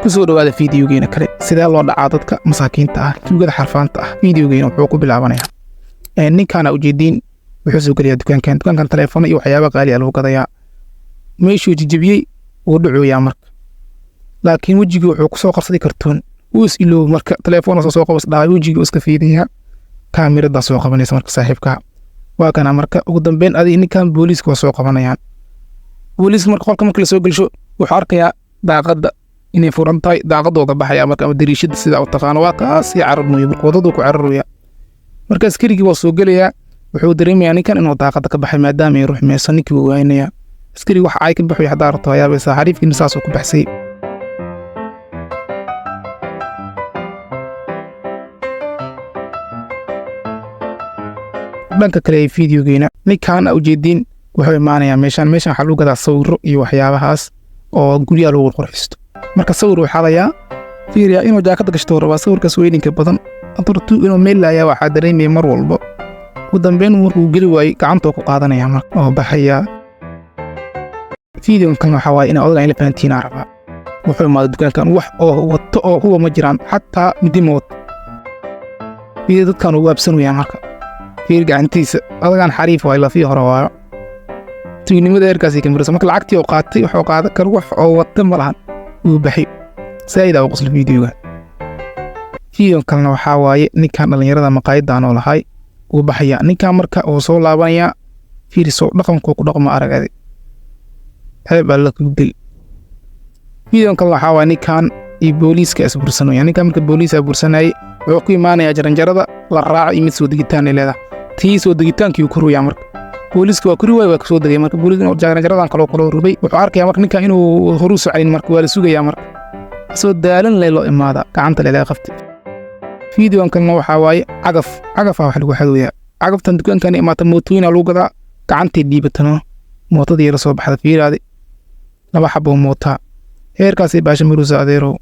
Kusoo dhowaada fiidiyogeena kale. Sidee loo dhacaa dadka masaakiinta ah, tuugada xarfaanta ah? Fiidiyogeena wuxuu ku bilaabanayaa ninkaana ujeediin wuxuu soo gelayaa dukaankan. Dukaankan telefoon iyo waxyaaba qaali ah lagu gadayaa. Meeshuu jijibiyey wuu dhacoyaa marka, laakiin wejigii wuxuu kusoo qarsaday kartoon. Wuu is iloow marka, telefoon soo qabas dhaaway, wejigii iska fiidiyaa, kaamiradaa soo qabanaysa marka saaxiibka waa kana. Marka ugu dambeyn adi ninkan booliiska waa soo qabanayaan. Booliiska marka qolka marka lasoo gelsho, wuxuu arkayaa daaqadda inay furan tahay. Daaqadoo ka baxaya marka, ama dariishada sidaa u taqaano, waa kaasii cararmaya marka, waddaduu ku cararaya. Marka askarigii waa soo gelayaa, wuxuu dareemayaa ninkan inuu daaqadda ka baxay maadaama ay ruxmayso. Ninkii wuu waaynayaa. Askarigi wax ay ka baxay haddaa rabto yaabaysaa, xariifkiina saasuu ku baxsay. Dhanka kale ee fiidiyogeena, ninkan ujeediin wuxuu imaanayaa meeshaan. Meeshaan waxaa lagu gadaa sawiro iyo waxyaabahaas oo guryaha lagu qurxisto. Marka sawir uu xadayaa, fiiriyaa inuu jaakada gashto rabaa sawirkaas weyninka badan adartu inuu meel laayaa. Waxaa dareemaya mar walba. Ugu dambeyn markuu geli waayey, gacantuu ku qaadanaya marka oo baxayaa. Fiidiyogan kalena waxaa waaye inaa odaga in la fahantiinaa rabaa. Wuxuu imaaday dukaankan, wax oo wato oo huwa ma jiraan, xataa midi ma wato. Fiiri dadkan uu waabsanayaan marka, fiir gacantiisa. Odagan xariif waay, lafii hore waayo tuugnimada heerkaasay ka maraysa. Marka lacagtii oo qaatay, wuxuu qaadan karo wax oo wata ma lahan, wuu baxay. Saa'id aa u qosla fiidiyoga. Fiidiyon kalena waxaa waaye ninkan dhallinyarada maqaayadan oo lahay wuu baxayaa ninkan. Marka uu soo laabanayaa, fiiriso dhaqankuu ku dhaqmo, arag adi, ceeb alla ku dil. Fiidiyon kalena waxaa waaye ninkan iyo booliiska isbursanaya. Ninkan marka booliisaa bursanayay, wuxuu ku imaanayaa jaranjarada la raaco iyo mid soo degitaan ay leedahay. Tii soo degitaankii uu koruyaa marka, booliiska waa kori waay, waa kasoo degay. Marka booliiska jaranjaradan kaloo kaloo rubay, wuxuu arkayaa marka ninkan inuu horu soconin. Marka waa la sugayaa, marka soo daalan lee loo imaada, gacanta leelaga qabtay. Fiidiyogan kalena waxaa waaye cagaf cagafaa wax lagu xadooyaa. Cagaftan dukaankan imaata, mootooyinaa lagu gadaa, gacantay dhiibatano, mootadii la soo baxda. Fiiraadi laba xaboo mootaa heerkaasay baasha maruusa adeerow.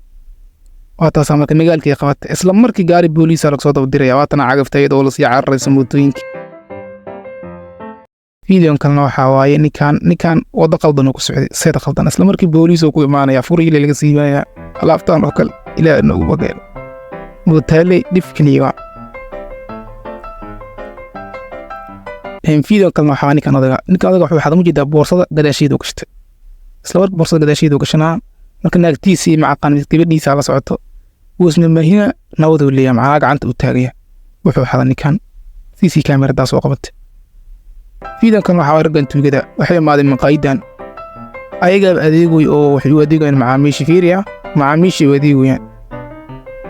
Waa taasaa marka magaalkii qabatay. Isla markii gaari booliisa laga soo daba diraya, waatana cagafta iyadoo lasii cararaysa mootooyinkii. Fiidiyon kalena waxaa waaye ninkan waddo qaldan uu ku socday, seed qaldan. Isla markii booliis uu ku imaanaya, furiile laga siibanaya. Alaabtan oo kale ilaah noogu bageelo, mootaaley dhif keliya. Fiidiyon kalena waxaa ninkan odaga. Ninkan odaga wuxuu waxaad ujeedaa boorsada gadaasheedu gashtay. Isla markii boorsada gadaasheedu gashanaa, marka naagtiisii macaqan gabadhiisa la socoto, wuu ismamahina, nabaduu leeyahay, macnaa gacanta u taagaya. Wuxuu xada ninkan cc kaamiradaa soo qabatay. Fiidankan waxaa raggan tuugada waxay imaadeen maqaayidan, ayagaaba adeegoy oo waxay u adeegayaan macaamiisha. Fiiriya, macaamiishay u adeegoyaan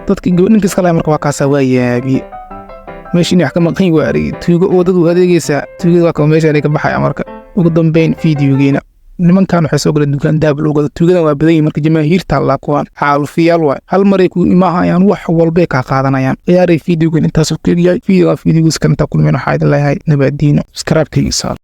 dadka. Ninka iska lahay marka waa kaasaa, waa yaabiye meesha inay wax ka maqan waa aragay. Tuugo waddadu u adeegaysaa, tuugada waa kaba meeshaan ka baxaya. Marka ugu dambeyn fiidiyogeena, nimankan waxay soo galeen dukaan dahab lagu gado. Tuugadan waa badan yihin marka, jamaahiirta allaa kuwaan xaalufiyaal waay, hal maray ku imaahayaan, wax walbay kaa qaadanayaan. Ciyaaray fiidiyogan intaasuu keliyahay. Fiidiyogan fiidiyogiis kale intaa kulmeen, waxaa idin leeyahay nabaadiino. Subscribe-kayga saar.